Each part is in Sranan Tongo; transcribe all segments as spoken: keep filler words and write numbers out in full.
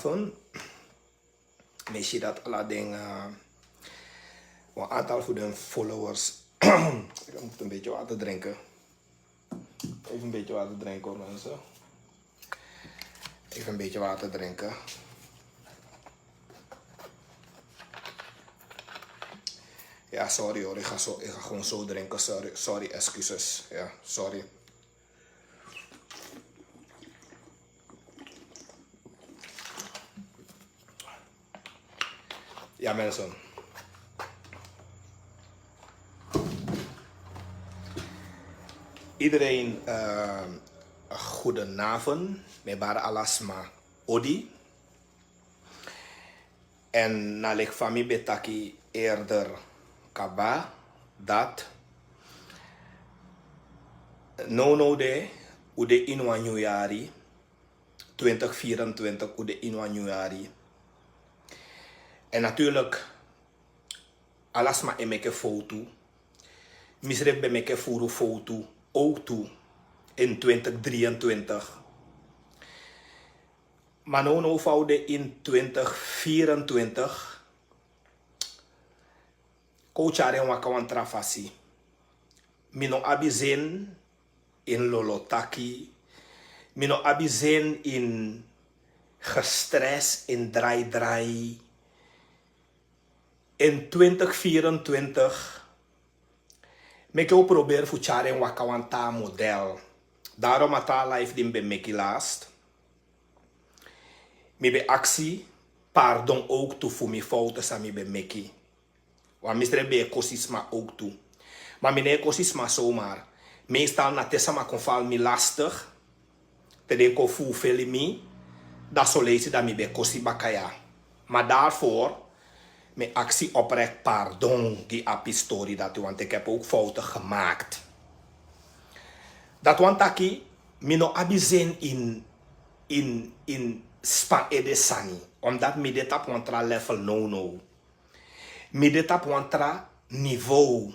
Van, mi si dat ala dingen, een aantal van de followers. Ik moet een beetje water drinken. Even een beetje water drinken, hoor, mensen. Even een beetje water drinken. Ja, sorry hoor, ik ga, zo, ik ga gewoon zo drinken. Sorry, sorry, excuses. Ja, sorry. Ja, mensen. Iedereen, uh, goedenavond. Mi e bari ala sma odi. En na leki fa mi ben taki eerder kaba, dat nownow de, un de ini wan nyun yari, twintig vierentwintig, un de ini wan nyun yari. En natuurlijk, ala sma e meki fowtu. Mi srefi ben meki furu fowtu, ook tu, in twintig drieëntwintig. Ma nownow fa un de in twintig vierentwintig, kon un tyari en waka wan tra fasi. Mi no abi zin in lolotaki. Mi no abi zin in gestres, in draidrai. In twintig vierentwintig, meki un proberi fu tyari en waka wan tra model. Daarom a tra life di mi ben meki last, mi ben aksi pardon ook tu fu mi fouten san mi ben meki. Want mi srefi ben e kosi sma ook tu. Ma mi no e kosi sma zomaar. Meestal na te sama kon val mi lastig, te den kon fufeli mi, dan soleisi dan mi ben kosi baka ya. Ma daarvoor, mi aksi oprecht pardon gi a pistori dati, want ik heb ook fouten gemaakt. Dat wan taki, mi no abi zin in, in, in span ede sani. Omdat mi de tapu wan tra level nownow. Mi de tapu wan tra niveau.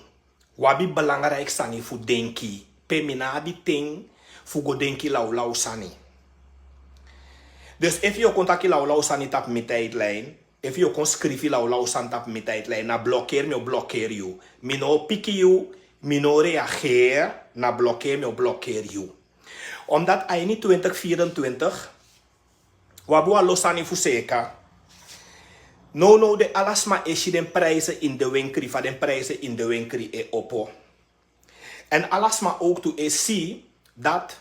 Un abi belangrijk sani fu denki. Pe mi no abi ten fu go denki lawlaw sani. Dus efu yu o kon taki lawlaw sani tapu mi tijdlijn, efu yu o kon skrifi lawlaw sani tapu mi tijdlijn, na blokkeer mi o blokkeer yu. Mi no o piki yu, mi no o reageer, na blokkeer mi o blokkeer yu. Omdat a ini twintig vierentwintig, un abi wan lo sani fu seka. Nownow de ala sma e si den prijzen in de wenkri, fa den prijzen in de wenkri e opo. En ala sma ook tu e si dat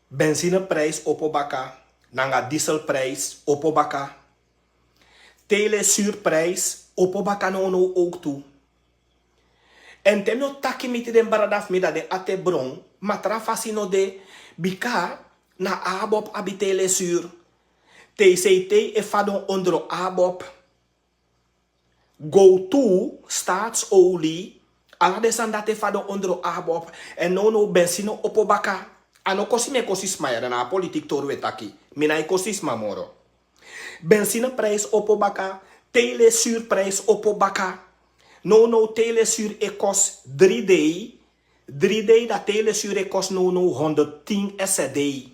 benzineprijs opo baka, nanga dieselprijs opo baka. Telesuurprijs opo baka nownow ook tu. En te mi o taki miti den brada fu mi, dan den ati e bron, ma tra fasi no de, bika na ABOP abi telesuur. T C T e fadon ondro ABOP. Gowtu, Staatsolie, ala den sani dati e fadon ondro ABOP. En nownow benzine opo baka. A no kosi mi e kosi sma ya, na a politiek tori un e taki. Mi nái kosi sma moro. Benzineprijs opo baka, telesuurprijs opo baka. Nownow telesuur e kosi dri dei. Dri dei, dan telesuur e kosi nownow honderdtien S D.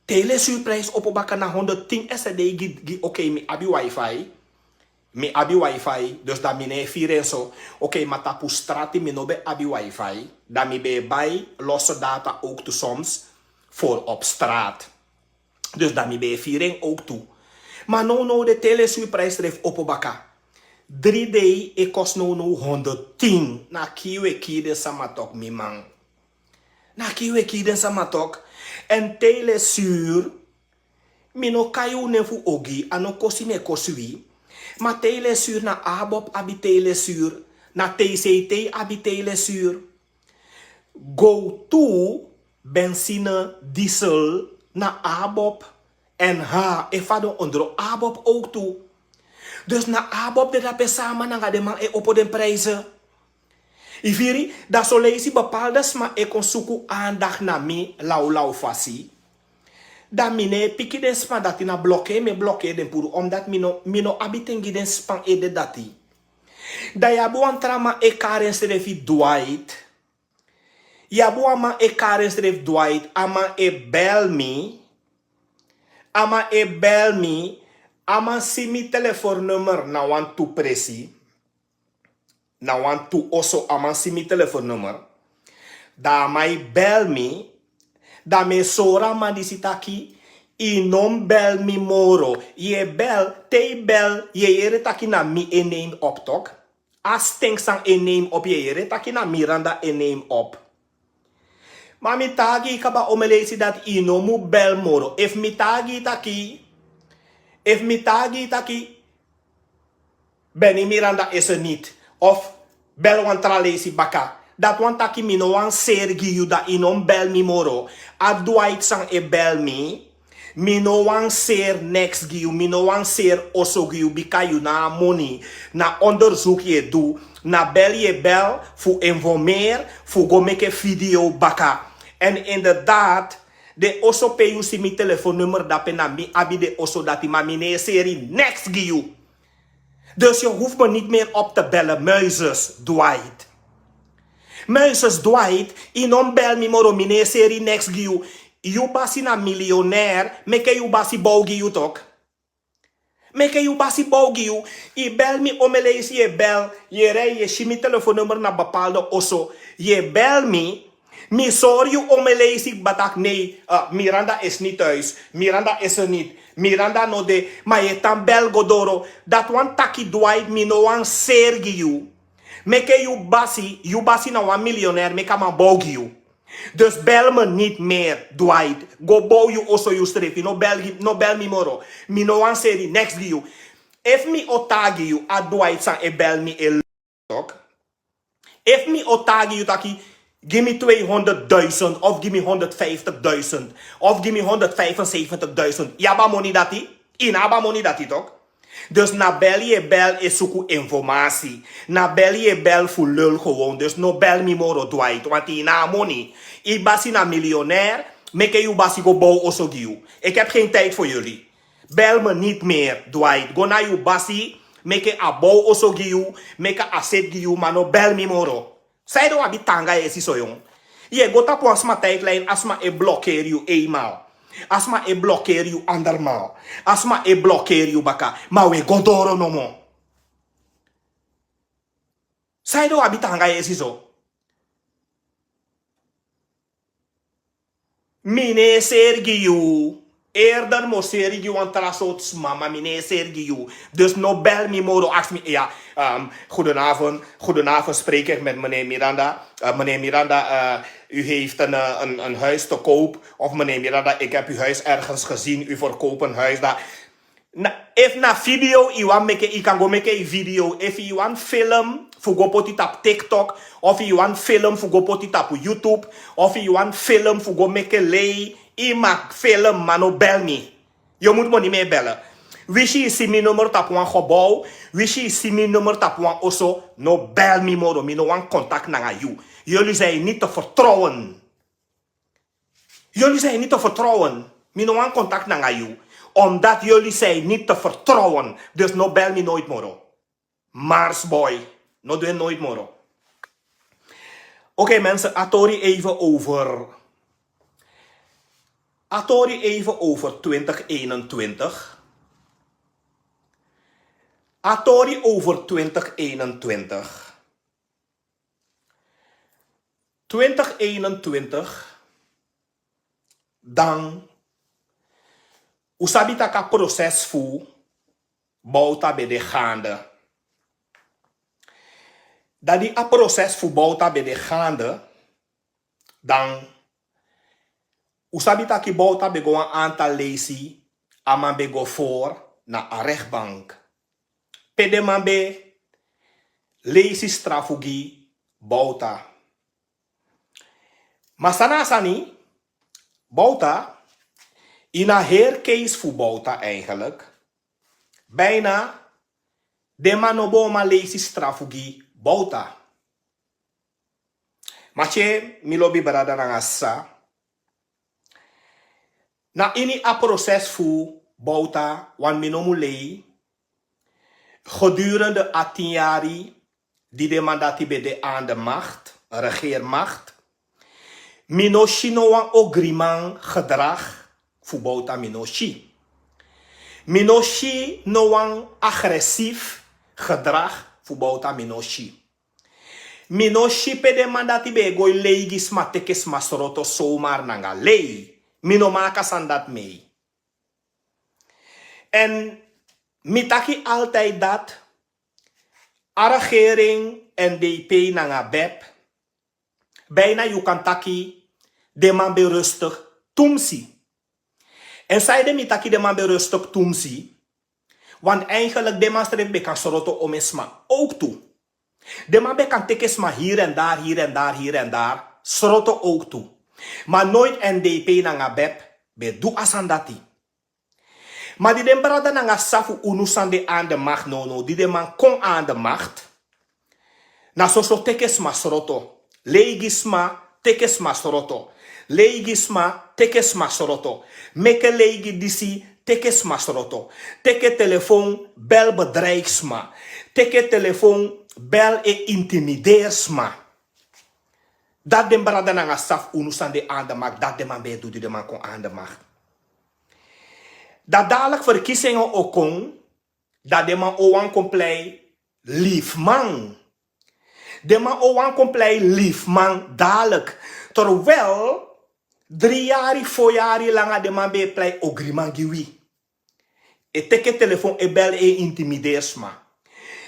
Telesuurprijs opo baka na honderdtien S D gi, gi, oké, mi abi wifi. Mi abi wifi, dus dan mi no e firi en so. Oké, ma tapu strati mi no ben abi wifi. Dan mi ben e bai losse data ook tu soms voor op straat. Dus dan mi ben e firi en ook tu. Ma nownow de telesuurprijs srefi opo baka. Dri dei e kosi nownow honderdtien. Na kii un e kii den sama tok, mi man. Na kii un e kii den sama tok. En telesuur, mi no kai un nen fu ogii, a no kosi mi e kosi wi. Ma telesuur, na ABOP abi telesuur, na T C T abi telesuur. Gowtu, benzine, diesel, na ABOP. En ha, e fadon ondro ABOP ook tu. Dus na ABOP de dape sama nanga den man e opo den prijzen. Yu firi, dan soleisi bepaalde sma e kon suku aandacht na mi lawlaw fasi. Dan mi no e piki den sma dati, na blokkeer mi e blokkeer den puru, omdat mi no, mi no abi ten gi den span ede dati. Dan yu abi wan tra man e kari ensrefi Dwight. Yu abi wan man e kari ensrefi Dwight, a man e bel mi. a man e bel mi. A man si mi telefonnummer na wantu presi, na wantu oso. A man si mi telefonnummer, dan a man e bel mi. Dan mi e sori a man disi taki, i no mus bel mi moro. Yu e bel, te yu bel, yu e yere taki na mi e neem op tok. A sten san e neem op, yu e yere taki na Miranda e neem op. Ma mi taigi yu kaba omeleisi dati i no mus bel moro. Efu mi taigi yu taki, efu mi taigi yu taki, Benny Miranda is er niet, of bel wan tra leisi baka, dati wani taki mi no wani seri gi yu, dan i no mus bel mi moro. A Dwight san e bel mi. Mi no wani seri neks gi yu, mi no wani seri oso gi yu, bika yu no abi moni. Na onderzoek yu e du, na bel yu e bel fu informeri, fu go meki video baka. En inderdaad, den oso pe yu si mi telefonnummer dape, na mi abi den oso dati, ma mi no e seri neks gi yu. Dus je hoeft me niet meer op te bellen, Muizes Dwight. Muizes Dwight, i no mus bel mi moro, mi no e seri neks gi yu. Yu basi na miljonair, meke yu basi bow gi yu tok. Meke yu basi bow gi yu. I bel mi omeleisi, yu e bel, yu e rei, yu e si mi telefonnummer na bepaalde oso. Yu e bel mi, mi sori yu omeleisi kba taki nee, eh, Miranda is niet thuis, Miranda is er niet, Miranda no de, ma yu e tan bel go doro. Dati wani taki Dwight, mi no wani seri gi yu. Meke yu basi, yu basi na wan miljonair, meke a man bow gi yu. Dus bel me niet meer, Dwight. Go bow yu oso yu srefi, no bel, no bel mi moro. Mi no wani seri neks gi yu. Efu mi o taigi yu a Dwight san e bel mi e tok. Efu mi o taigi yu taki, gi mi tweehonderdduizend of gi mi honderdvijftigduizend of gi mi honderdvijfenzeventigduizend. Yu abi a moni dati? I no abi a moni dati tok. Dus na bel yu e bel e suku informasi. Na bel yu e bel fu lul gewoon. Dus no bel mi moro, Dwight, want i no abi moni. I basi na miljonair, meke yu basi go bow oso gi yu. Ik heb geen tijd voor jullie. Bel me niet meer, Dwight. Go na yu basi, meke a bow oso gi yu, meke a seti gi yu, ma no bel mi moro. San ede wi abi tanga esi so, yon? Yu e go tapu wan sma tijdlijn, a sma e blokeri yu eenmaal. A sma e blokeri yu andermaal. A sma e blokeri yu baka, ma wi e go doro nomo. San ede wi abi tanga esi so? Mi no e seri gi yu. Eerder mi o seri gi wan tra sortu sma, ma mi no e seri gi yu. Dus no bel mi moro, aksi mi, ja, ehm, goedenavond, goedenavond, spreek ik met meneer Miranda. Eh, meneer Miranda, eh, u heeft een, eh, een, een huis te koop. Of meneer Miranda, ik heb uw huis ergens gezien, u verkoopt een huis daar. Na, efu na video yu wani meke, yu kan go meke yu video. Efu yu wani film fu go poti tapu TikTok, of yu wani film fu go poti tapu YouTube, of yu wani film fu go meke lei, yu mag film, ma no bel mi. Yu no mus moni mi e bel. Winsi yu si mi nummer tapu wan gebouw, winsi yu si mi nummer tapu wan oso, no bel mi moro, mi no wani contact nanga yu. Jullie zijn niet te vertrouwen. Jullie zijn niet te vertrouwen. Mi no wani contact nanga yu. Omdat jullie zijn niet te vertrouwen. Dus no bel mi nooit moro. Marsboy. No du en nooit moro. Oké mensen, a tori even over. A tori even over twintig eenentwintig. A tori over twintig eenentwintig. Twintig eenentwintig, dan un sabi taki a proses fu Bouta ben de gaande. Dan di a proses fu Bouta ben de gaande, dan un sabi taki Bouta ben go wan aantal leisi, a man ben go voor na a rechtbank. Pe den man ben leisi strafu gi Bouta. Ma san na a sani, Bouta, ini a heri case fu Bouta eigenlijk, bijna den man no bo man leisi strafu gi Bouta. Ma tye, mi lobi brada nanga sisa. Na ini a proses fu Bouta, wan mi no mu lei, gedurende a tin yari di den man dati ben de aan de macht, regeermacht, mi no si no wan ogriman gedrag fu Bouta, mi no si. Mi no si no wan agresief gedrag fu Bouta, mi no si. Mi no si pe den man dati ben e go e lei gi sma, teke sma sroto zomaar nanga lei. Mi no maka sani dati mee. En mi taki altijd dat a regering, N D P nanga bep, bijna yu kan taki den man ben rustig tumsi. En sanede mi taki den man ben rustig tumsi? Want eigenlijk den man srefi ben kan sroto omeni sma ook tu. Den man ben kan teke sma hier en daar, hier en daar, hier en daar, sroto ook tu. Maar nooit N D P nanga bep ben du a sani dati. Ma di den brada nanga sisa fu unu san de aan de macht, no, no, di den man kon aan de macht, na soso teke sma sroto. Lei gi sma, teke sma sroto. Lei gi sma, teke sma sroto. Meke lei gi disi, teke sma sroto. Teke telefoon, bel, bedreig sma. Teke telefoon, bel, e intimideer sma. Dat den brada nanga sisa fu unu san de aan de macht, dat den man ben e du di den man kon aan de macht. Dat dadelijk verkiezingen o kon, dat den man o wan kon plei liefman. Den man o wan kon plei liefman dadelijk. Terwijl dri yari, fo yari langa den man ben e plei ogriman gi wi. E teke telefoon, e bel, e intimideer sma.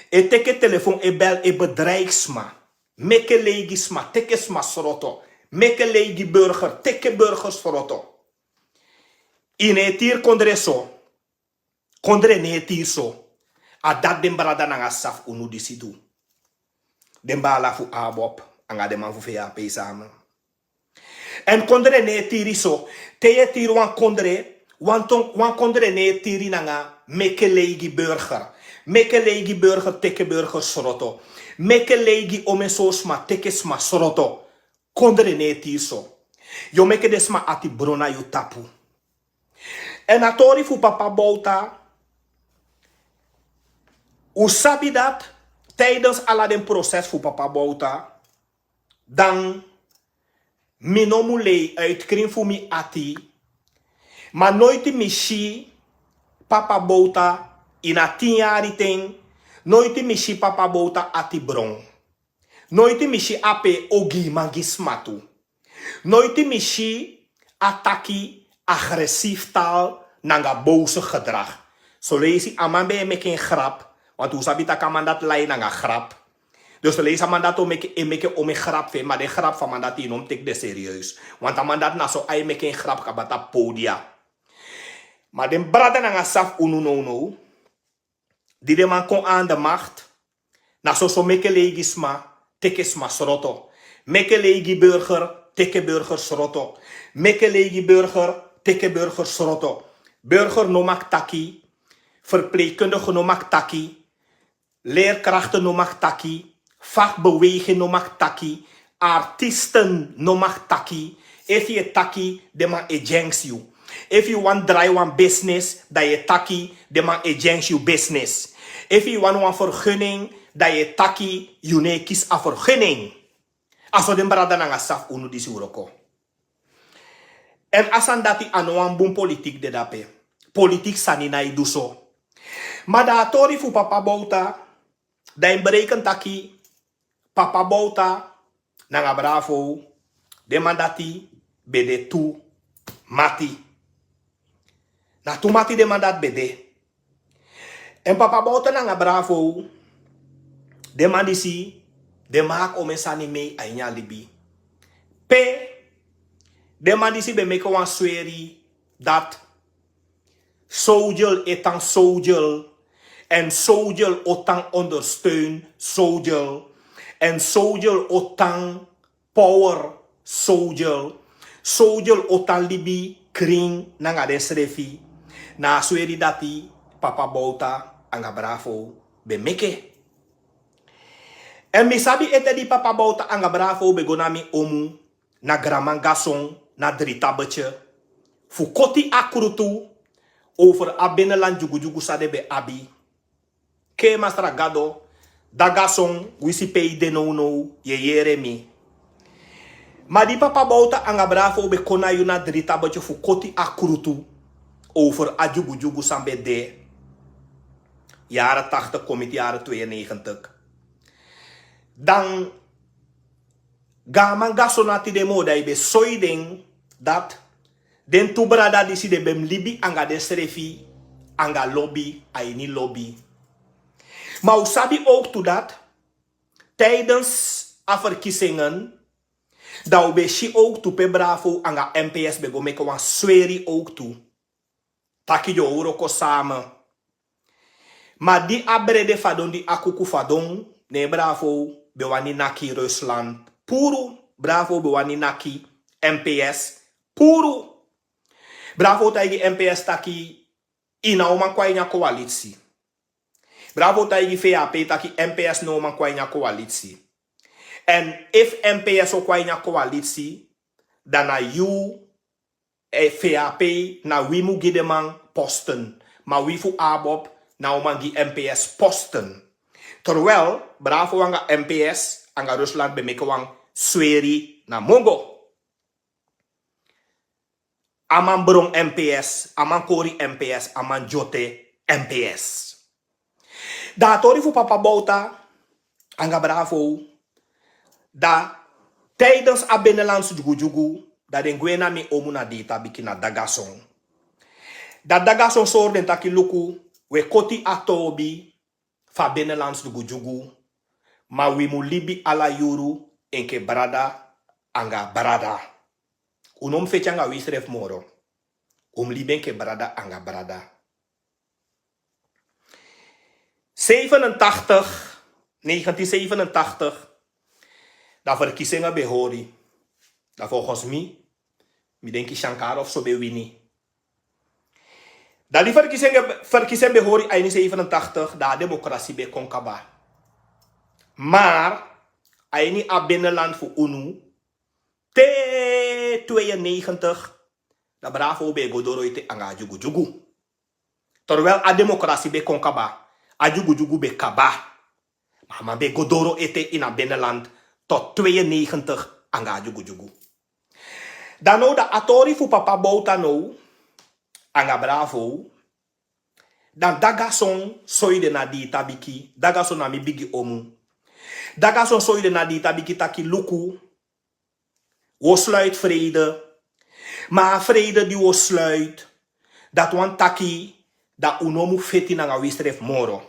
E teke telefoon, e bel, e bedreig sma. Meke lei gi sma, teke sma sroto. Meke lei gi burger, teke burger sroto. Yu no e tiri kondre so. Kondre no e tiri so. A dat den brada nanga sisa fu unu disi du. Den bala fu ABOP anga den man fu V H P samen. En kondre no e tiri so. Te yu e tiri wan kondre, wan ton, wan kondre no e tiri nanga meke lei gi burger. Meke lei gi burger, teke burger sroto. Meke lei gi omeni sma, teke sma sroto. Kondre no e tiri so. Yu o meke den sma ati bron na yu tapu. En a tori fu papa Bouta, un sabi dat tijdens ala den proces fu papa Bouta, dan mi no mu lei uit kring fu mi ati, ma noiti mi si papa Bouta ini a tin yari ten, noiti mi si papa Bouta ati bron. Noiti mi si ape ogiman gi sma tu. Noiti mi si a taki agressief taal nanga boze gedrag. Soleisi a man ben e meke en grap, want un sabi taki a man dati lai nanga grap. Dus soleisi a man dati o meke, e meke omeni grap fu en, ma den grap fu a man dati yu no mu teki den serieus. Want a man dati na so a e meke en grap kaba tapu podia. Ma den brada nanga sisa fu unu nownow, di den man kon aan de macht, na soso meke lei gi sma, teke sma sroto. Meke lei gi burger, teke burger sroto. Meke lei gi burger, teke burger sroto. Burger no mag taki, verpleegkundige no mag taki, leerkrachten no mag taki, vakbeweging no mag taki, artiesten no mag taki. Efu yu e taki, den man e dyanks yu. Efu yu wani drai wan business, dan yu e taki, den man e dyanks yu business. Efu yu wani wan vergunning, dan yu e taki, yu no e kisi a vergunning. A so den brada nanga sisa fu unu disi wroko. En a sani dati a no wan bun politiek de dape. Politiek sani no e du so. Ma dan a tori fu papa Bouta, dan yu mus bereken taki papa Bouta nanga Bravo, den man dati ben de tu mati. Na tu mati den man dati ben de. En papa Bouta nanga Bravo, den man disi, den maki omeni sani mee a ini a libi. Pe den man disi ben meke wan sweri dat Sowdjel e tan Sowdjel. En Sowdjel o tan ondersteun Sowdjel. En Sowdjel o tan power Sowdjel. Sowdjel o tan libi krin nanga densrefi. Na a sweri dati papa Bouta anga Bravo ben meke. En mi sabi ete di papa Bouta anga Bravo ben go na mi omu, na granman Gason, na Dri Tabetje, fu koti a krutu over a binnenland dyugudyugu san den ben abi. Kee Masra Gado, dati Gason, winsi pe yu de nownow, yu e yere mi. Ma di papa Bouta anga Bravo ben kon na yu na Dri Tabetje fu koti a krutu, over a dyugudyugu san ben de yaren tachtig komiti yaren tweeënnegentig. Dan gaman gaso na tide moda i ben soi den dat den tu brada disi den ben libi anga den srefi anga lobi a ini lobi. Ma u sabi ook tu dat tijdens a verkiezingen dan u ben si ook tu pe Bravo anga mps ben go meke wan sweri ook tu taki den o wroko samen. Ma di a brede fadon di a kuku fadon ne Bravo ben wani naki Rusland puru. Bravo ben wani naki mps puru. Bravo taigi mps taki i na o man kon a ini a koalitsi. Bravo taigi vap taki mps no o man kon a ini a koalitsi. En efu mps o kon a ini a koalitsi dan na yu vap na wi mu gi den man posten. Ma wi fu ABOP na o man gi mps posten. Terwijl Bravo anga mps anga Rusland ben meke wan sweri na mongo. A man bron mps, a man kori mps, a man dyote mps. Dan a tori fu papa Bouta anga Bravo dan tijdens a binnenlands dyugudyugu dan den gwe na mi omu na dita biki na dagason. Dan dagason sori den taki luku we koti a tobi fu a binnenlands dyugudyugu. Ma wi mu libi ala yuru enke brada anga brada. Un no mu feti anga wi srefi moro. Un mu libi enke brada anga brada. Zevenentachtig negentien zevenentachtig dan verkiezingen ben hori. Dan volgens mi mi denki Shankar of so ben wini. Dan di verkiezingen ben hori a ini zevenentachtig dan a democratie ben kon kaba. Maar a ini a binnenland fu unu te tweeënnegentig dan Bravo ben go doro ete anga a dyugudyugu. Terwijl a democratie ben kon kaba a dyugudyugu ben kaba. Ma a man ben go doro ete ini a binnenland tot tweeënnegentig anga a dyugudyugu. Dan now dan a tori fu papa Bouta now anga Bravo dan dagason soi den na dita biki. Dagason na mi bigi omu. Dagason soi den na dita biki taki luku wi o sluit vrede. Ma a vrede di wi o sluit dati wani taki dan un no mu feti nanga wi srefi moro.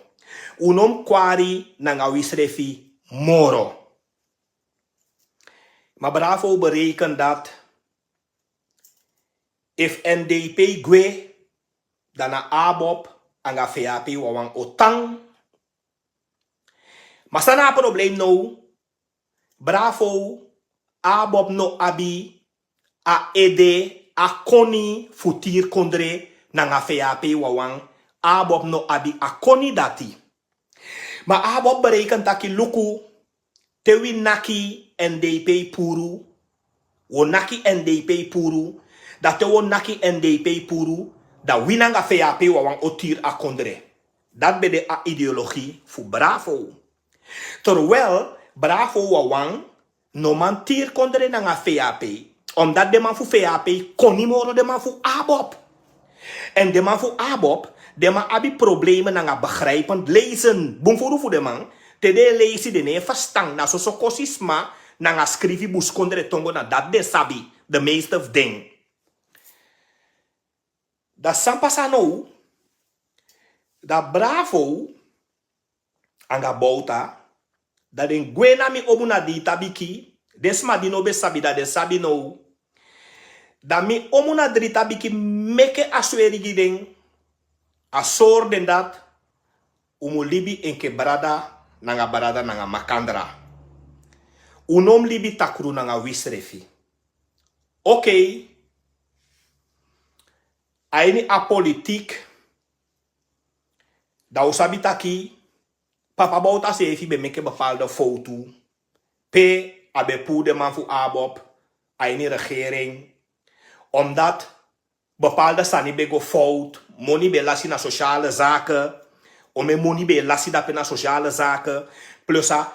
Un no mu kwari nanga wi srefi moro. Ma Bravo bereiken dat efu NDP gwe dan na ABOP anga vap wawan o tan. Ma san na a probleem now? Bravo, ABOP no abi a ede a koni fu tiri kondre nanga vap wawan. ABOP no abi a koni dati. Ma ABOP bereiken taki luku te wi naki NDP puru. Wi o naki NDP puru. Dan te wi o naki NDP puru dan wi nanga vap wawan o tiri a kondre. Dati ben de a ideologie fu Bravo. Terwijl Bravo wawan no man tiri kondre nanga vap. Omdat den man fu vap koni moro den man fu ABOP. En den man fu ABOP den man abi problemen nanga begrijpend lezen. Bun furu fu den man te den e leisi den no e ferstan na soso kosi sma nanga skrifi buskondre tongo na dati den sabi de meeste fu den. Dan san pasa now? Dan Bravo anga Bouta dan den gwe na mi omu na dita biki. Den sma di no ben sabi dan den sabi now. Dan mi omu na drita biki meke a sweri gi den. A sori den dati un mu libi enke brada nanga brada nanga makandra. Un no mu libi takru nanga wi srefi. Okei. A ini a politik dan un sabi taki papa Bouta seefi ben meke bepaalde fowtu pe a ben puru den man fu ABOP a ini regering. Omdat bepaalde sani ben go fowtu. Moni ben lasi na sosiale zaken. Omen moni ben lasi dape na sosiale zaken. Plus a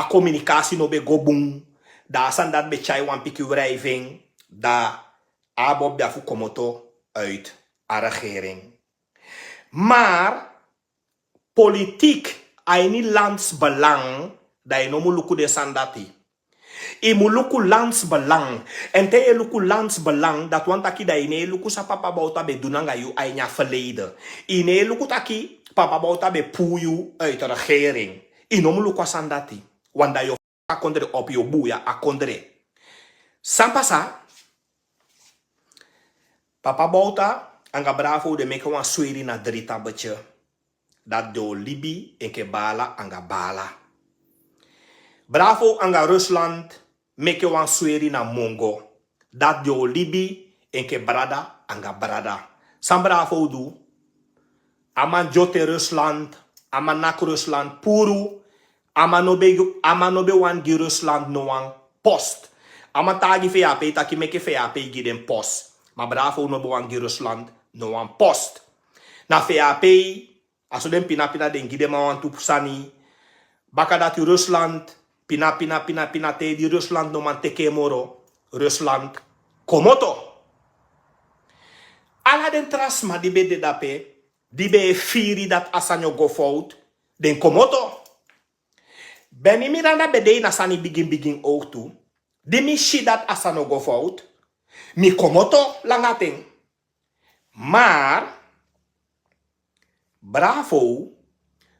kominikasi no ben go bun. Dan a sani dati ben tyai wan pikin wrijving. Dan ABOP ben abi fu komoto uit. a regering. Maar politiek a ini landsbelang, dan yu no mu luku den sani dati. Yu mu luku landsbelang. En te yu e luku landsbelang, dati wani taki dan yu no e luku san papa Bouta ben du nanga yu a ini a verleden. Yu no e luku taki papa Bouta ben puu yu uit regering. Yu no mu luku a sani dati. Want dan yu o a kondre, op yu o buya a kondre. San pasa? Papa Bouta anga Bravo den meke wan sweri na dri tabetje. Dati den o libi enke baala anga baala. Bravo anga Rusland meke wan sweri na mongo. Dati den o libi enke brada anga brada. San Bravo du? A man dyoti Rusland, a man naki Rusland puru. A man no ben, a man no ben wani gi Rusland no wan post. A man taigi V H P taki meke V H P gi den post. Ma Bravo no ben wani gi Rusland no wan post. Na V H P, a so den pina pina den gi den man wantu sani. Baka dati Rusland pina pina pina pina te di Rusland no man teke en moro. Rusland komoto. Ala den tra sma di ben de dape, di ben e firi dati a sani o go fowtu, den komoto. Benny Miranda ben de ini a sani bigin bigin owktu. Di mi si dati a sani o go fowtu, mi komoto langa ten. Maar Bravo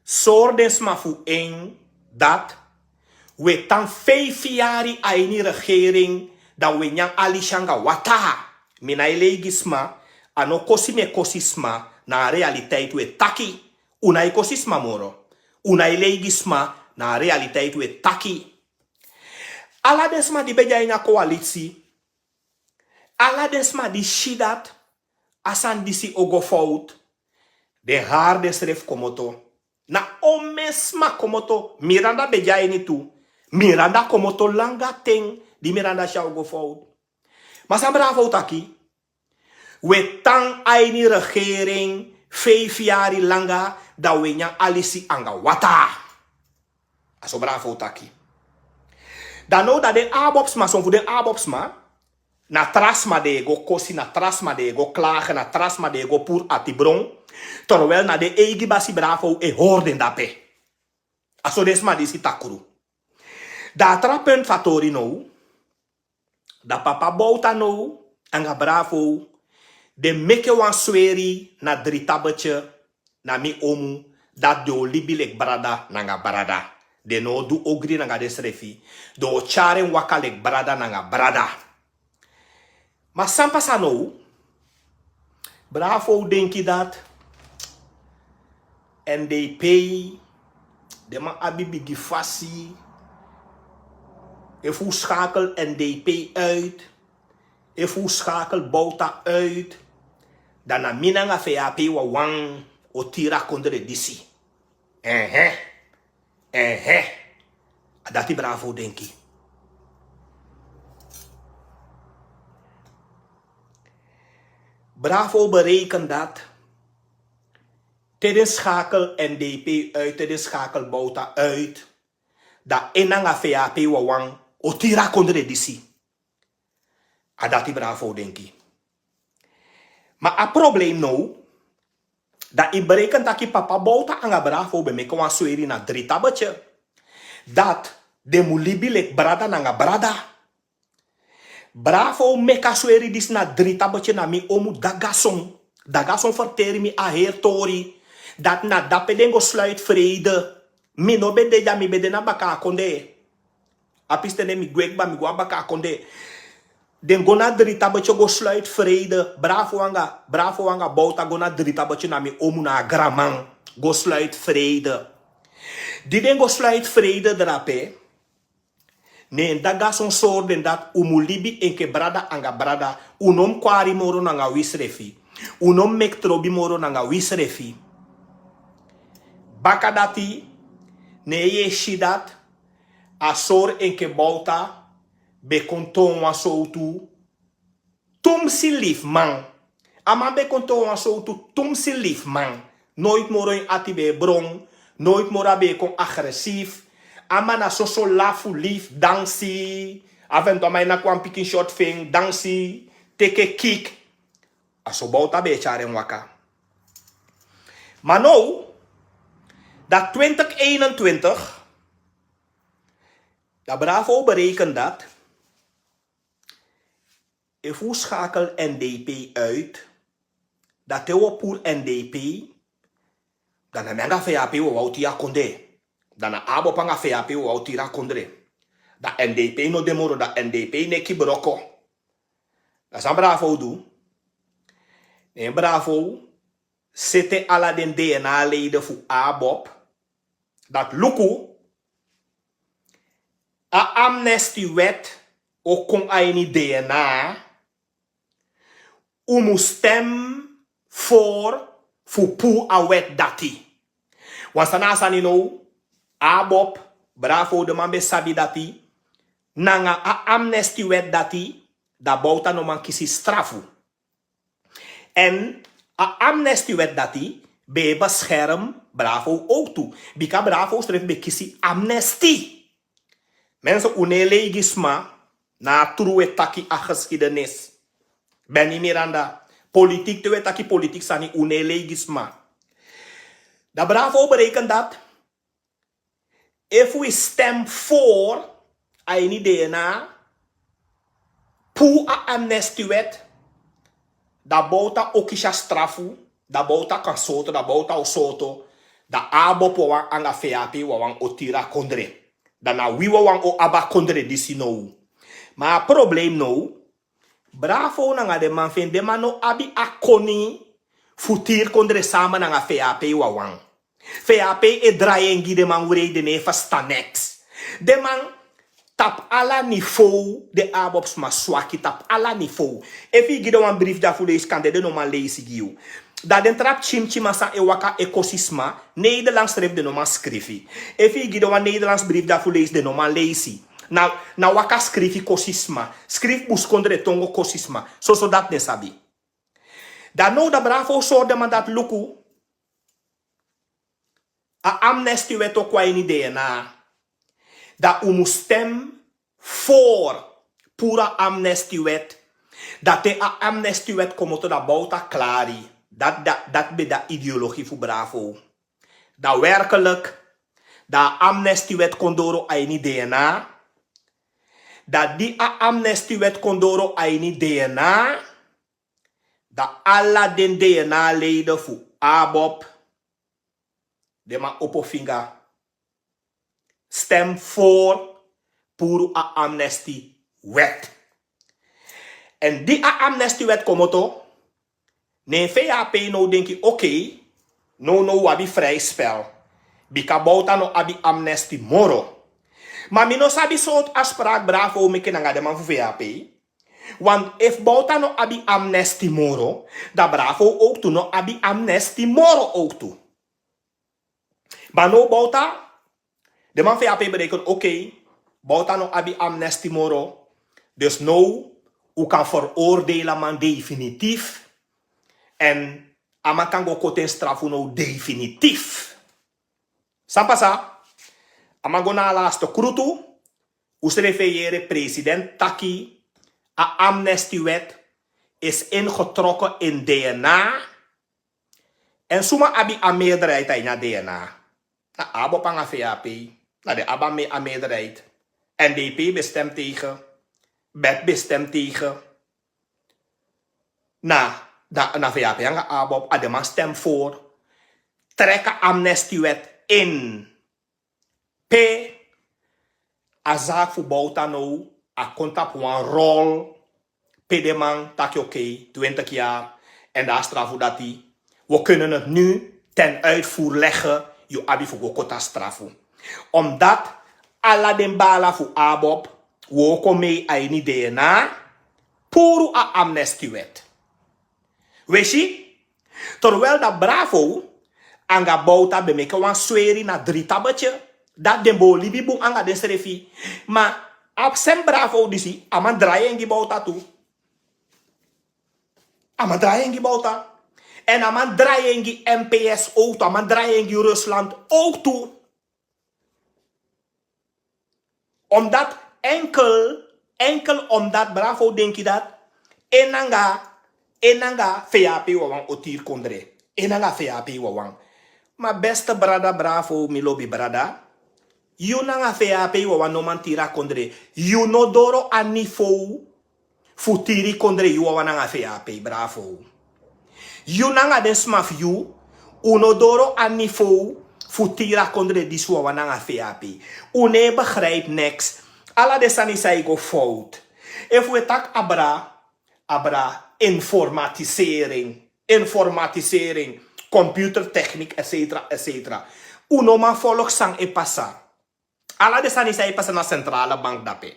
sori den sma fu en dati wi e tan feifi yari a ini regering, dan wi e nyan alisi anga wataa. Mi nái lei gi sma, a no kosi mi e kosi sma, na a realiteit wi e taki. Un nái kosi sma moro. Un nái lei gi sma, na a realiteit wi e taki. Ala den sma di ben de a ini a koalitsi, ala den sma di si dati a sani disi o go fowtu, den hari densrefi komoto. Na omen sma komoto, Miranda ben de a ini tu. Miranda komoto langa ten, di Miranda si a o go fowtu. Ma san Bravo taki, wi e tan a ini regering feifi yari langa, dan wi e nyan alisi anga wataa. A so Bravo taki. Dan now dan den ABOP sma, son fu den ABOP sma, na tra sma den e go kosi, na tra sma den e go klage, na tra sma den e go puru atibron. Terwijl na den eigi basi Bravo e hori den dape. A so den sma disi takru. Dan a tra punt fu a tori now, dan papa Bouta now anga Bravo den meke wan sweri na dri tabetje, na mi omu, dati den o libi leki brada nanga brada. Den no o du ogri nanga densrefi. Den o tyari en waka leki brada nanga brada. Ma san pasa now? Bravo denki dati N D P, den man abi bigi fasi. Efu un skakel N D P uit, efu un skakel Bouta uit, dan na mi nanga V H P wawan o tiri a kondre disi. Ehe. Ehe. A dati Bravo denki. Bravo bereken dati te den skakel N D P uit, te den skakel Bouta uit, dan en nanga V H P wawan o tiri a kondre disi. A dati Bravo denki. Ma a probleem now, dan yu bereken taki papa Bouta anga Bravo ben meke wan sweri na dri tabetje, dati den mu libi leki brada nanga brada. Bravo meke a sweri disi na dri tabetje, na mi omu Dagason. Dagason ferteri mi a heri tori. Dati na dape den go sluit vrede. Mi no ben de dya, mi ben de na baka a kondee. A pisten de mi gwe kba, mi go a baka a kondee. Den go na dri tabetje go sluit vrede. Bravo anga, Bravo anga Bouta go na dri tabetje, na mi omu na a granman, go sluit vrede. Di den go sluit vrede drape, ne Dagason sori den dati un mu libi enke brada anga brada. Un no mu kwari moro nanga wisrefi. Un no mu meki trobi moro nanga wisrefi. Baka dati, ne yu e si dati a sori enke Bouta ben kon toon wan sowtu tumsi lifiman. A man ben kon toon wan sowtu tumsi lifiman. Noiti moro en ati ben e bron. Noiti moro a ben e kon agresief. A man na soso lafu lifi, dansi. Aventu a man e naki wan pikin short fu en, dansi, teke kik. A so Bouta ben e tyari en waka. Ma now, dat twintig eenentwintig, dat Bravo bereken dat efu un schakel N D P uit, dat te wi o puru N D P, dan na mi anga V A P wi o wani tiri a kondre. Dan na ABOP anga V A P wi o wani tiri a kondre. Dan N D P no de moro, dan N D P neki broko. Dan san Bravo du? Ne Bravo sete ala den D N A-leden fu ABOP. Dat luku, a amnestiewet o kon a ini D N A. Un mus stem voor fu puru a wet dati. Wan sani na a sani now, ABOP, Bravo, den man ben sabi dati, nanga a amnestiewet dati, dan Bouta no man kisi strafu. En a amnestiewet dati ben e bescherm Bravo ook tu. Bika Bravo srefi ben kisi amnestie. Mensen, un no e lei gi sma, na a tru wi e taki a geschiedenis. Benny Miranda, politiek te wi e taki politiek sani, un no e lei gi sma. Dan Bravo bereken dat efu wi stem voor a ini D N A, puru a amnestiewet, dan Bouta o kisi a strafu, dan Bouta kan sooto, dan Bouta o sooto, dan ABOP wawan anga V A P wawan o tiri a kondre. Dan na wi wawan o abi a kondre disi now. Ma a probleem now, Bravo nanga den man fu en, den man no abi a koni fu tiri kondre sama nanga V A P wawan. V A P e drai en gi den man wrei, den no e ferstan neks. Den man tapu ala niveau, den ABOP sma swaki tapu ala niveau. Efu yu gi den wan brief dya fu leisi, kande den no man leisi gi yu. Dan den tra pikin pikin man san e waka e kosi sma, Nederlands srefi den no man skrifi. Efu yu gi den wan Nederlands brief dya fu leisi, den no man leisi. Na, na waka skrifi kosi sma. Skrifi buskondre tongo kosi sma. Soso dati den sabi. Dan now dan Bravo sori den man dati luku. A amnestiewet o kon a ini D N A. Dan un mus stem voor puru a amnestiewet. Dan te a amnestiewet komoto dan Bouta klari. Dati, dati, dati ben de a ideologie fu Bravo. Dan werkelijk, dan a amnestiewet kon doro a ini D N A. Dan di a amnestiewet kon doro a ini D N A, dan ala den D N A-leden fu ABOP, den man opo finga, stem voor puru a amnestiewet. En di a amnestiewet komoto, ne V A P now denki, oké, now now un abi vrij spel. Bika Bouta no abi amnesty moro. Ma mi no sabi sortu afspraak Bravo meki nanga den man fu V A P. Want efu Bouta no abi amnesty moro, dan Bravo ook tu no abi amnesty moro ook tu. Ma now Bouta, den man fu V A P bereken, oké, Bouta no abi amnesty moro. Dus now un kan veroordelen a man definitief. En a man kan go koti en strafu now definitief. San pasa, a man go na a laatste krutu. Un srefi e yere president taki a amnestiewet is ingetrokken in D N A. En suma abi a meerderheid a ini a D N A? Na ABOP anga V A P. Na den abi a me-, a meerderheid. N D P ben stem tegen. Bet ben stem tegen. Na, na, na V A P anga ABOP, a den man stem voor. Trek a amnestiewet in. Pe a zaak fu Bouta now, a kon tapu wan rol, pe den man taki, oké, twintig jaar, en dan a strafu dati, we kunnen het nu ten uitvoer leggen, yu abi fu go koti a strafu. Omdat ala den bala fu ABOP, wooko mee a ini D N A, puru a amnestiewet. We si, terwijl dat Bravo anga Bouta ben meki wan sweri na dri tabetje, dat den bo libi bun anga densrefi. Ma absent Bravo disi, a man drai en gi Bouta tu. A man drai en gi Bouta. En a man drai en gi M P S ook tu, a man drai en gi Rusland ook tu. Omdat enkel, enkel omdat Bravo denki dat en nanga En nanga feya ape yu wawan o tiri kondre. En nanga feya ape yu wawan. Ma beste brada, bravo, mi lobi brada. Yu nanga feya ape yu wawan no man tiri a kondre. Yu no doro a nivow fu tiri kondre yu wawan nanga feya ape, bravo. Yu nanga den sma fu yu, un no doro a nivow fu tiri a kondre disi wawan nanga feya ape. Un no e begrijp niks. Ala den sani san e go fout. Efu un e taki abra, abra informatisering, informatisering, computertechniek, etcetera, etcetera. Un no man folg san e pasa. Ala den sani san e pasa na centrale bank dape.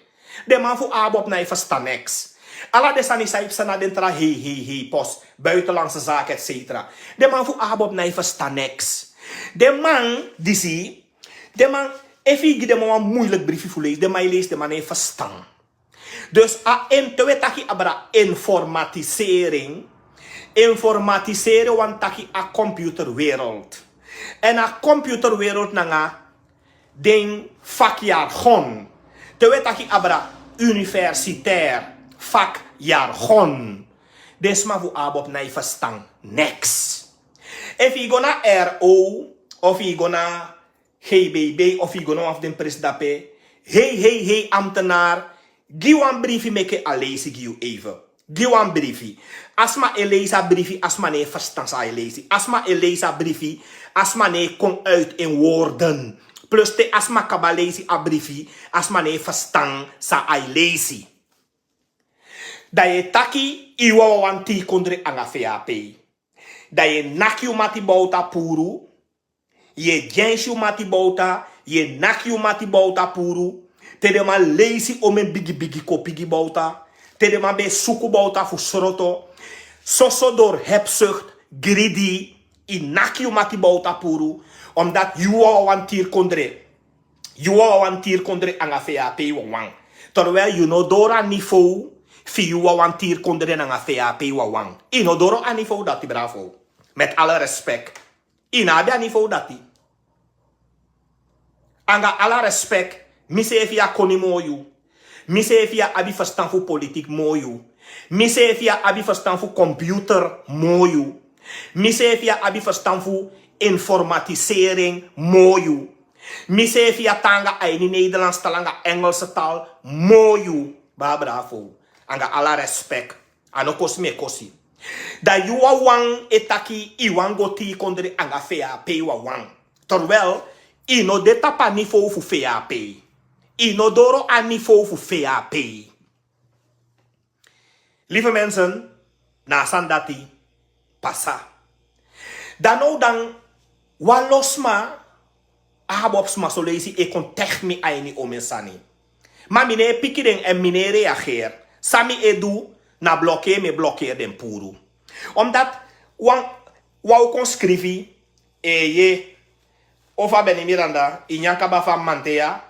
Den man fu abob na e verstan niks. Ala den sani san e pasa na den tra hei, hei, hei, pos, buitenlandse zaken, etcetera. Den man fu abob na e verstan niks. Den man disi, den man, efu yu gi den man wan moeilijk briefi fu leisi, den man e leisi, den man no e verstan. Dus a en te we taki abra informatisering. Informatisering wan taki a computerwereld. En a computerwereld nanga den vakjargon. Te we taki abra universitair vakjargon. Den sma fu abob na e verstan niks. Efu yu go na R O of yu go na G B B of yu go na wan fu den presi dape. Hei, hei, hei, ambtenaar. Gi wan briefi meke a leisi gi yu even. Gi wan briefi. A sma e leisi a briefi, a sma no e verstan san a e leisi. A sma e leisi a briefi, a sma no e kon uit in woorden. Plus te a sma kaba leisi a briefi, a sma no e verstan san a e leisi. Dan yu e taki yu wawan wani tiri kondre nanga feya ape. Dan yu e naki yu mati bowta puru. Yu e dyensi yu mati bowta, yu e naki yu mati bowta puru. Te den man leisi omen bigi bigi kopigi bowta. Te den man ben e suku bowta fu sroto. Soso dori hebzucht, gridi, yu naki yu mati bowta puru. Omdat yu wawan wani tiri kondre. Yu wawan wani tiri kondre nanga feya ape yu wawan. Terwijl yu no doro a nivow fu yu wawan wani tiri kondre nanga feya ape yu wawan. Yu no doro a nivow dati, bravo. Met alle respect. Yu no abi a nivow dati. Nanga ala respect, mi seefi ya koni moo yu. Mi seefi ya abi verstan fu politiek moo yu. Mi seefi ya abi verstan fu computer moo yu. Mi seefi ya abi verstan fu informatisering moo yu. Mi seefi ya tan nanga a ini Nederlands taal, nanga Engelse taal moo yu. Ba, bravo. Nanga ala respect. A no kosi mi e kosi. Dan yu wawan e taki yu wani go tiri kondre nanga feya ape yu wawan. Terwijl yu no de tapu a nivow fu feya ape. Yu no doro a nivow fu feya ape. Lieve mensen, na a sani dati pasa. Dan now dan, wan lo sma, abob sma son leisi e kon tegi mi a ini omen sani. Ma mi no e piki den èn mi no e reageer. San mi e du, na blokeri mi e blokeri den puru. Omdat wan, wan o kon skrifi, eye, of a Benny Miranda, yu nyan kaba fu a mamanten ya.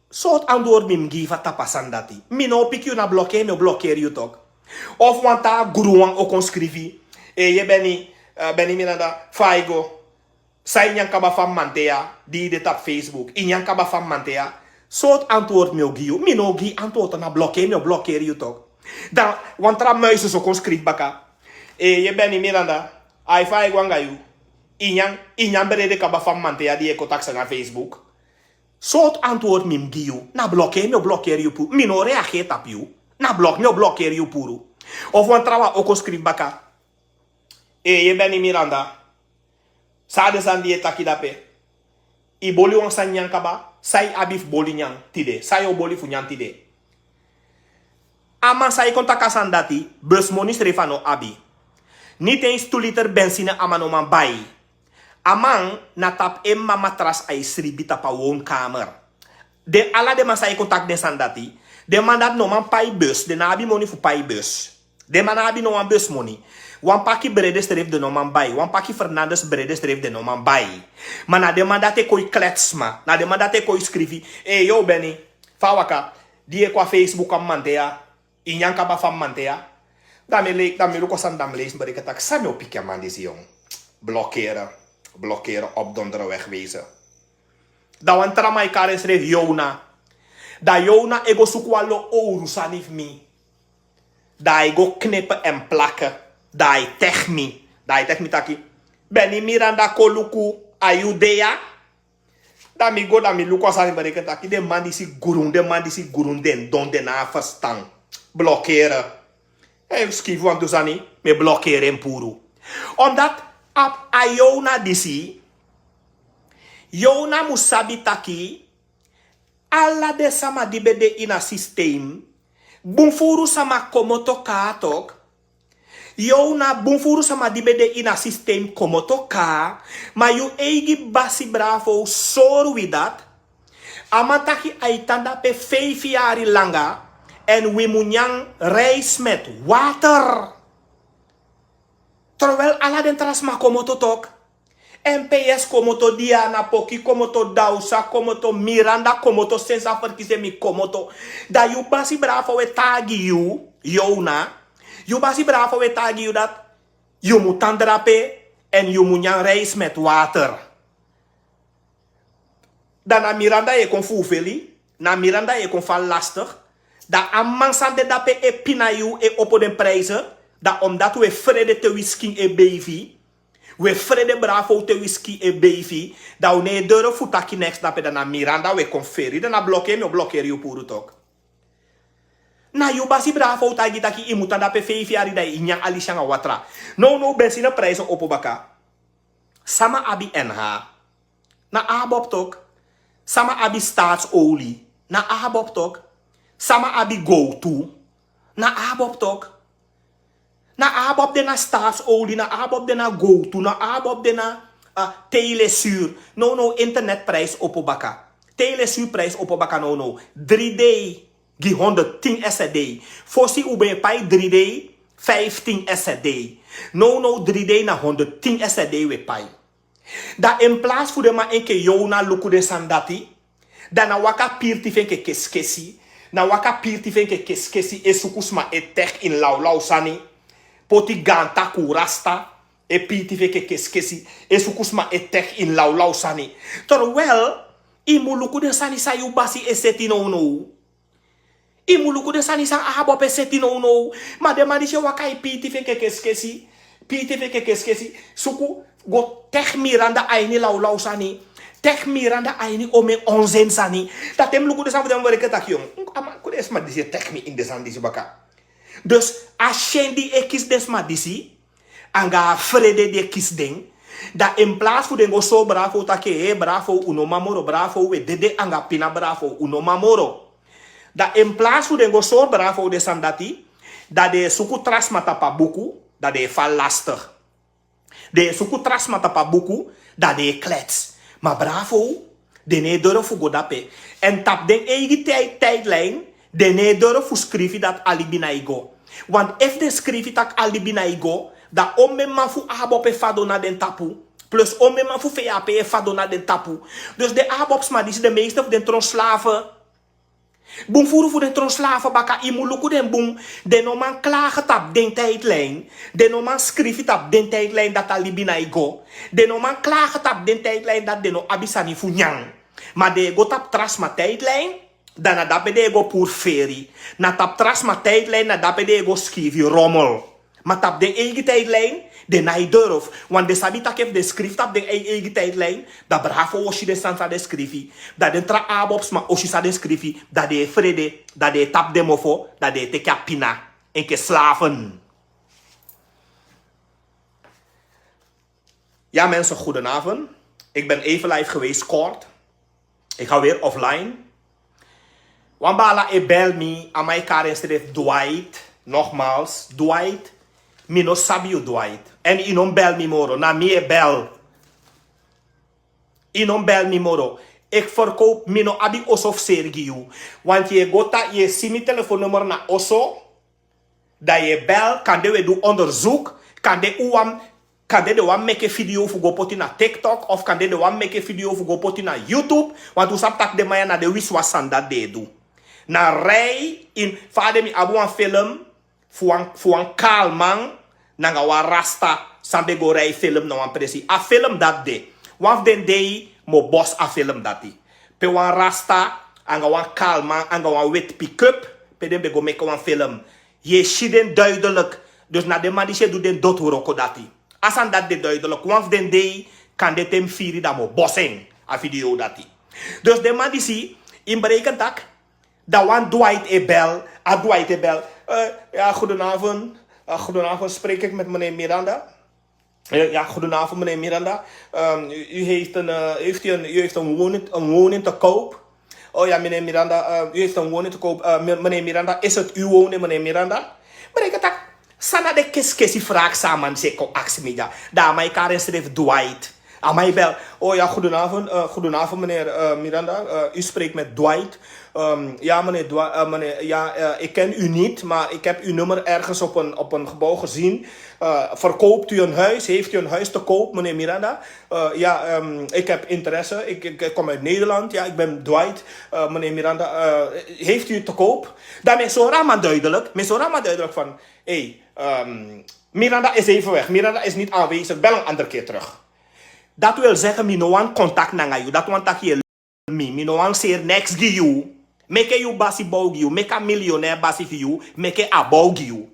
Sortu antwoord mi mus gi yu fu a tapu a sani dati? Mi no o piki yu, na blokeri mi o blokeri yu tok. Of wan taa guru wan o kon skrifi, eye Benny, eh, Benny Miranda, fa yu go? San yu nyan kaba fu a mamanten ya, di yu de tapu Facebook, yu nyan kaba fu a mamanten ya? Sortu antwoord mi o gi yu? Mi no o gi yu antwoord, na blokeri mi o blokeri yu tok. Dan wan tra muizen so kon skrifi baka, eye Benny Miranda, ai, fa yu go anga yu? Yu nyan, yu nyan brede kaba fu a mamanten ya di yu e kon taki sani na Facebook? Sortu antwoord mi mus gi yu? Na blokeri mi o blokeri yu puru. Mi no o reageer tapu yu. Na blok mi o blokeri yu puru. Of wan trawan o kon skrifi baka, eye Benny Miranda, san a den sani di yu e taki dape? Yu boli wan sani nyan kaba, san yu abi fu boli nyan tide? San yu o boli fu nyan tide? A man san e kon taki a sani dati, busmoni srefi a no abi. Niti en tu liter benzine a man no man bai. A man na tapu en mama matras a e sribi tapu a woonkamer. Den, ala den man san e kon taki den sani dati, den man dati no man pai bus, den no abi moni fu pai bus. Den man no abi no wan busmoni. Wan paki brede srefi den no man bai. Wan paki Fernandes brede srefi den no man bai. Ma na den man dati e kon e klets sma. Na den man dati e kon e skrifi, e, yo Benny, fa a waka? Di yu e kon a Facebook a mamanten ya, yu nyan kaba fu a mamanten ya? Dan mi e lei-, dan mi e luku a sani, dan mi leisi, mi bereken taki san mi o piki a man disi, yon. Blokeren, blokeren, opdonderen, wegwezen. Dan wan tra man e kari ensrefi Yona. Dan Yona e go suku wan lo owru sani fu mi. Da a e go knipe en plake. Da a e tegi mi. Da a e tegi mi taki, Beni Miranda, kon luku a yu de ya. Da mi go, da mi luku a sani, bereken taki den man disi grun, den man disi grun, den don, den no abi ferstan. Blokere. Èn yu skifi wantu sani, mi e blokere en puru. Omdat a, a Yona disi, Yona mu sabi taki ala den sama di ben de ini a systeem, bun furu sama komoto kaa tok. Yona, bun furu sama di ben de ini a systeem komoto kaa. Ma yu eigi basi Bravo sori wi dati a man taki a e tan dape feifi yari langa. Èn wi mu nyan rijst met water. Terwijl ala den tra sma komoto tok. M P S komoto, Diana Poki komoto, Dausa komoto, Miranda komoto, sensi a ferkisi en, mi komoto. Da yu basi Bravo e taigi yu, Yona. Yu basi Bravo e taigi yu dati yu mu tan drape èn yu mu nyan rijst met water. Da na Miranda yu e kon fufeli, na Miranda yu e kon fali lastig. Da a man san de dape e pina yu, e opo den prijse. Da omdat wi e frede te wi skin e beifi, wi e frede Bravo te wi skin e beifi, da wi no e doro fu taki neks dape. Da na Miranda wi e kon feri, da na blokeri, mi o blokeri yu puru tok. Na yu basi Bravo taigi taki yu mu tan dape feifi yari, da yu nyan alisi anga watra. Nownow benzine prijse opo baka. Sama abi N H? Na ABOP tok. Sama abi Staatsolie? Na ABOP tok. Sama abi gowtu? Na ABOP tok. Na ABOP de na Staatsolie, na ABOP de na gowtu, na ABOP de na, ah, Telesur. Nownow internetprijs opo baka. Telesur prijs opo baka nownow. Dri dei gi honderdtien S D. Fosi un ben e pai dri dei vijftien S D. Nownow dri dei na honderdtien S D wi e pai. Da in plaats fu den man enke Yona luku den sani dati, da na waka piri tifi enke keskesi, na waka piri tifi enke keskesi, e suku sma, e teki ini lawlaw sani, poti gaan taku rasta, e piri tifi enke keskesi, e suku sma, e teki ini lawlaw sani. Terwijl yu mu luku den sani san yu basi e seti nownow. Yu mu luku den sani san ABOP e seti nownow. Ma den man disi e waka e piri tifi enke keskesi, piri tifi enke keskesi, suku go teki Miranda a ini lawlaw sani, teki Miranda a ini omeni onzin sani. Da te mi luku den sani fu den, mi bereken taki, yon, a man, kon den sma disi e teki mi ini den sani disi baka. Dus a syen di e kisi den sma disi, anga a frede di e kisi den. Da in plaats fu den go sori Bravo taki, hei Bravo, un no man moro, Bravo, wi e dede anga pina, Bravo, un no man moro. Da in plaats fu den go sori Bravo den sani dati, da den e suku tra sma tapu a buku, da den e fali lastig. Den e suku tra sma tapu a buku, da den e klets. Ma Bravo, den no e doro fu go dape. Èn tapu den eigi tij-, tijdlijn, den no e doro fu skrifi dati a libi na e go. Want efu den skrifi taki a libi na e go, da omeni man fu ABOP e fadon na den tapu. Plus omeni man fu VHP e fadon na den tapu. Dus den ABOP sma disi, den meeste fu den tron slaven. Bun furu fu den tron slaven baka, yu mu luku den bun. Den no man klage tapu den tijdlijn. Den no man skrifi tapu den tijdlijn dati a libi na e go. Den no man klage tapu den tijdlijn dati den no abi sani fu nyan. Ma den e go tapu tra sma tijdlijn, da na dape den e go puru feri. Na tapu tra sma tijdlijn, na dape den e go skrifi rommel. Ma tapu den eigi tijdlijn, den no e durf. Want den sabi taki efu den skrifi tapu den ei-, eigi tijdlijn, da Bravo o si den sani san den skrifi. Da den tra ABOP sma o si san den skrifi, da den e frede, da den e tapu den mofo, da den e teki a pina enke slaven. Ja mensen, goedenavond. Ik ben even live geweest, kort. Ik ga weer offline. Wan baala e bel mi, a man e kari ensrefi Dwight. Nogmaals, Dwight, mi no sabi yu, Dwight. Èn yu no bel mi moro, na mi e bel. Yu no bel mi moro. Ik verkoop, mi no abi oso fu seri gi yu. Want yu e go ta, yu e si mi telefoonnummer na oso. Dan yu e bel, kande wi e du onderzoek, kande un wan, kande den wan meke video fu go poti na TikTok, of kande den wan meke video fu go poti na YouTube, want un sabi taki den man ya na den wisiwasi sani dati den e du. Na rij in, fa a de, mi abi wan film fu wan, fu wan kaalman nanga wan rasta san ben go rij film na wan presi. A film dati de, wan fu den dei mi o bosi a film dati. Pe wan rasta anga wan kaalman anga wan weti pick-up, pe den ben go meke wan film. Yu e si den duidelijk. Dus na den man disi e du den doti wroko dati. A sani dati de duidelijk. Wan fu den dei kan de te mi firi dan mi o bosi en. A video dati. Dus den man disi, yu mus bereken taki, dan wan Dwight e bel. A Dwight e bel. Eh, ja, goedenavond. Eh, goedenavond, spreek ik met meneer Miranda? Eh, ja, goedenavond, meneer Miranda. Ehm, u, u heeft een, eh, heeft u een, u heeft een woning, een woning te koop? Oh ja, meneer Miranda, eh, u heeft een woning te koop. Eh, me- meneer Miranda, is het uw woning, meneer Miranda? Bereken taki, san na den keskesi vraag san a man disi e kon aksi mi dya. Dan a man e kari ensrefi Dwight. A man e bel. Oh ja, goedenavond. Eh, goedenavond, meneer, eh, Miranda. Eh, u spreekt met Dwight. Ehm, ja, meneer Dwight. Eh, meneer, ja, eh, ik ken u niet, maar ik heb uw nummer ergens op een, op een gebouw gezien. Eh, verkoopt u een huis? Heeft u een huis te koop, meneer Miranda? Eh, ja, ehm, ik heb interesse. Ik, ik, ik kom uit Nederland. Ja, ik ben Dwight. Eh, meneer Miranda, eh, heeft u het te koop? Dan mi e sori a man duidelijk. Mi e sori a man duidelijk van: hey, ehm, Miranda is even weg. Miranda is niet aanwezig. Bel een andere keer terug. Dat wil zeggen, mi no wani contact nanga yu. Dat wani taki yu e lul mi. Mi no wani seri neks gi yu. Meki yu basi bow gi yu. Meki a miljonair basi fu yu. Meki a bow gi yu.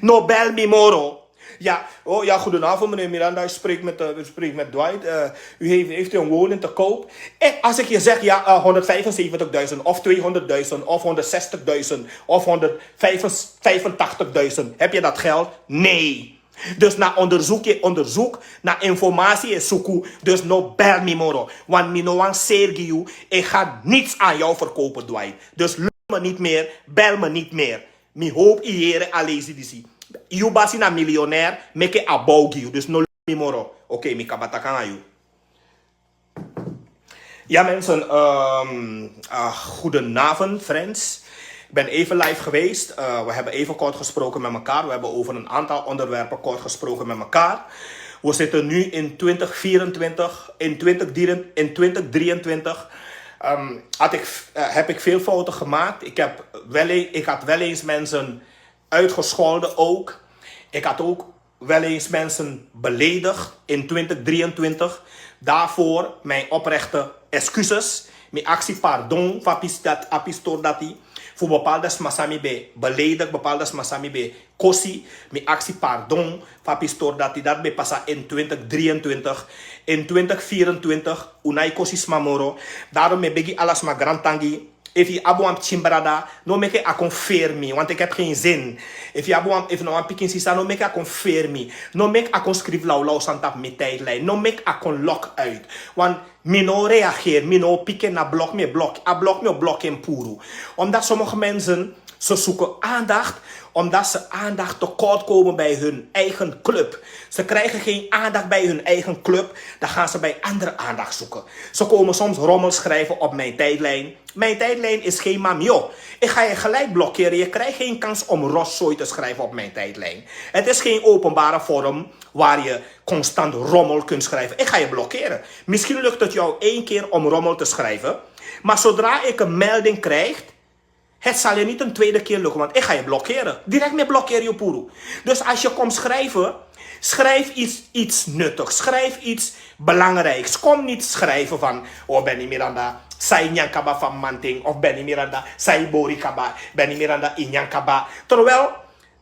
No bel mi moro. Ja, oh ja, goedenavond, meneer Miranda. U spreekt met, eh, u spreekt met Dwight. Eh, u heeft, heeft u een woning te koop? En als ik je zeg, ja, eh, honderdvijfenzeventigduizend of tweehonderdduizend of honderdzestigduizend of honderdvijfentachtigduizend, heb je dat geld? Nee. Dus na onderzoek yu e onderzoek, na informatie yu e suku. Dus no bel mi moro. Want mi no wani seri gi yu. Ik ga niets aan jou verkopen, Dwight. Dus lul me niet meer, bel me niet meer. Mi hoop yu yere a leisi disi. Yu basi na miljonair, meki a bow gi yu. Dus no lul mi moro. Oké, mi kaba taki nanga yu. Ja, mensen, ehm, ah, goedenavond, friends. Ik ben even live geweest. Eh, we hebben even kort gesproken met elkaar. We hebben over een aantal onderwerpen kort gesproken met elkaar. We zitten nu in twintig vierentwintig, in twintig, in twintig drieëntwintig. Ehm, had ik, eh, heb ik veel fouten gemaakt. Ik heb wel e- ik had wel eens mensen uitgescholden ook. Ik had ook wel eens mensen beledigd in twintig drieëntwintig. Daarvoor mijn oprechte excuses. Mi aksi pardon fu a pis- dat- a pistori dati. Fu bepaalde sma san mi ben beledigd, bepaalde sma san mi ben kosi. Mi aksi pardon fu a pistori dati. Dat ben pasa in twintig drieëntwintig. In twintig vierentwintig, un no e kosi sma moro. Daarom mi e begi ala sma grantangi. Efu yu abi wan pikin brada, no meki a kon feri mi, want ik heb geen zin. Efu yu abi wan, efu na wan pikin sisa, no meki a kon feri mi. No meki a kon skrifi lawlaw sani tapu mi tijdlijn. No meki a kon lok uit. Want mi no reageri, mi no piki en, na blok mi e blok. A blok mi o blok en puru. Omdat sommige mensen, ze zoeken aandacht, omdat ze aandacht tekort komen bij hun eigen club. Ze krijgen geen aandacht bij hun eigen club, dan gaan ze bij andere aandacht zoeken. Ze komen soms rommel schrijven op mijn tijdlijn. Mijn tijdlijn is geen mamio. Ik ga je gelijk blokkeren. Je krijgt geen kans om rotzooi te schrijven op mijn tijdlijn. Het is geen openbare forum waar je constant rommel kunt schrijven. Ik ga je blokkeren. Misschien lukt het jou één keer om rommel te schrijven. Maar zodra ik een melding krijg, het zal je niet een tweede keer lukken, want ik ga je blokkeren. Direct mi e blokkeri yu puru. Dus als je komt schrijven, schrijf iets, iets nuttigs. Schrijf iets belangrijks. Kom niet schrijven van: oh, Benny Miranda, sai nyan kaba fu a mamanten. Of Benny Miranda, sai bori kaba. Benny Miranda, i nyan kaba. Terwijl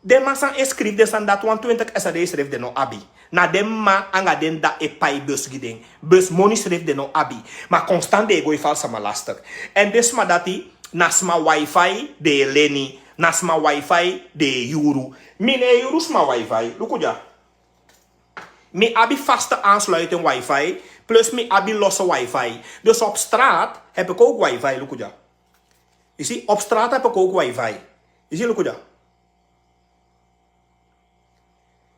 den man san e skrifi den sani dati, wan twintig S A D srefi den no abi. Na den mama anga den dda e pai bus gi den. Bus moni srefi den no abi. Ma konstant den e go e fal sama lastig. Èn den sma dati, na sma wifi den e leni. Na sma wifi den e yuru. Mi no e yuru sma wifi. Luku dya. Mi abi vaste aansluiting wifi, plus mi abi losse wifi. Dus op straat heb ik ook wifi, luku dya. Yu si, op straat heb ik ook wifi. Yu si, luku dya.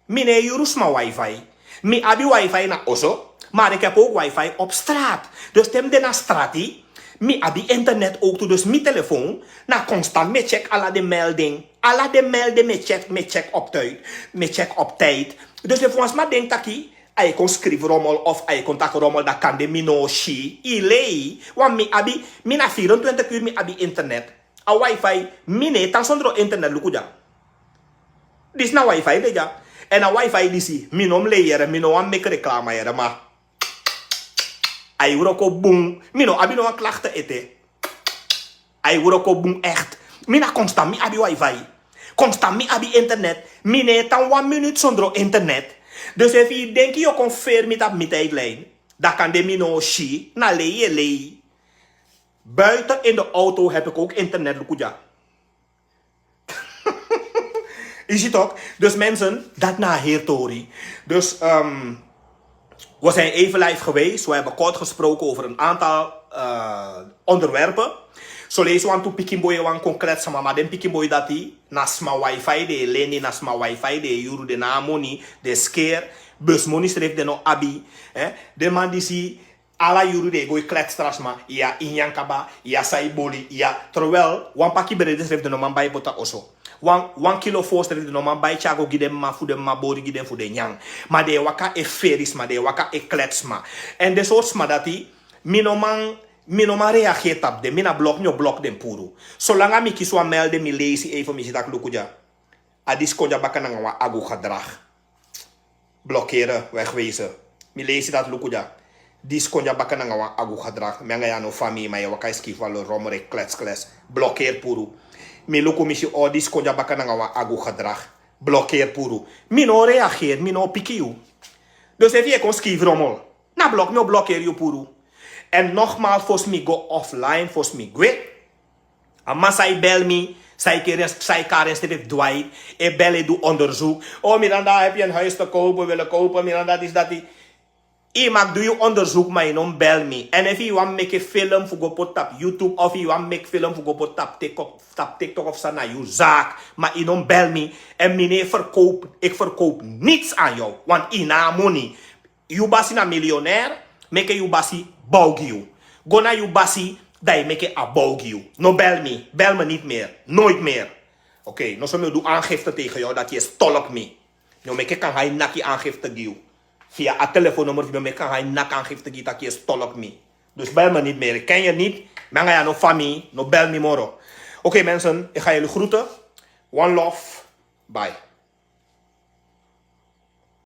Mi no e yuru sma wifi. Mi abi wifi na oso, maar ik heb ook wifi op straat. Dus te mi de na strati, mi abi internet ook tu. Dus mi telefoon, na constant mi e check ala den melding. Ala den melding mi e check, mi e check op tijd. Mi e check op tijd. Dus efu wan sma denki taki a e kon skrifi rommel of a e kon taki rommel, dan kande mi no o si. Yu lei, want mi abi, mi na vierentwintig uur mi abi internet. A wifi, mi no e tan sondro internet, luku dya. Disi na wifi de dya. Èn a wifi disi, mi no mus lei yere, mi no wani meki reklama yere, ma a e wroko bun. Mi no abi no wan klakte ete. A e wroko bun echt. Mi na constant mi abi wifi. Konstan mi abi internet. Mi no e tan wan minut sondro internet. Dus efu yu denki yu o kon feri mi tapu mi tijdlijn, dan kande mi no o si. Na lei yu e lei. Buiten in de auto heb ik ook internet, luku dya. Is het ook? Dus mensen, dat na heertori. Dus ehm, we zijn even live geweest. We hebben kort gesproken over een aantal eh, onderwerpen. Zo lees wan tu pikin boy wan kon kletsen, maar den pikin boy dati na sma wifi de leni, na sma wifi de yuru, de na moni, de skeer, bus moni srefi de no abi. Hè? Den man disi ala yuru de go e klets tra sma, ya inyan kaba, ya sai boli, ya. Terwijl wan paki brede srefi de no man bai bota oso. Wan, wan kilo fo srefi de no man bai tyago gi den man fu den man bori gi den fu den nyan. Ma de waka e feri sma, de waka e klets sma. En de soort sma dati, mi no man, mi no man reageer tapu den, mi na blok, mi o blok den puru. Solanga mi kisi wan melde, mi leisi even, mi si taki luku dya. A disi kon dya baka nanga wan agu gedrag. Blokkeren, wegwezen. Mi leisi dati luku dya. Disi kon dya baka nanga wan agu gedrag. Mi anga yu a no famii, ma yu e waka e skiifi wan lo rommel e klets klets. Blokkeer puru. Mi luku, mi si o disi kon dya baka nanga wan agu gedrag. Blokkeer puru. Mi no reageer, mi no piki yu. Dus efu yu e kon skiifi rommel, na blok mi o blokkeer yu puru. En nogmaals, fosi mi go offline, fosi mi gwe, a man san e bel mi, san e keri, san e kari en srefi Dwight, e bel, e du onderzoek. Oh Miranda, heb je een huis te kopen, willen kopen, Miranda, disi dati. Yu mag du yu onderzoek, ma yu no mus bel mi. En efu yu wani meki film fu go poti tapu YouTube, of yu wani meki film fu go poti tapu TikTok, tapu TikTok of san, na yu zaak. Ma yu no mus bel mi. En mi no e verkoop, ik verkoop niets aan jou. Want yu no abi moni. Yu basi na miljonair, meki yu basi bow gi yu. Go na yu basi, dan yu meki a bow gi yu. No bel mi, bel me niet meer, nooit meer. Oké, no so mi o du aangifte tegen jou dat je stalk mi. Mi o meki Kanhai naki aangifte gi yu. Via a telefoonnummer, mi o meki Kanhai naki aangifte gi yu dat je stalk mi. Dus bel me niet meer, ik ken je niet. Mi anga yu a no famii, no bel mi moro. Oké mensen, ik ga jullie groeten. One love. Bye.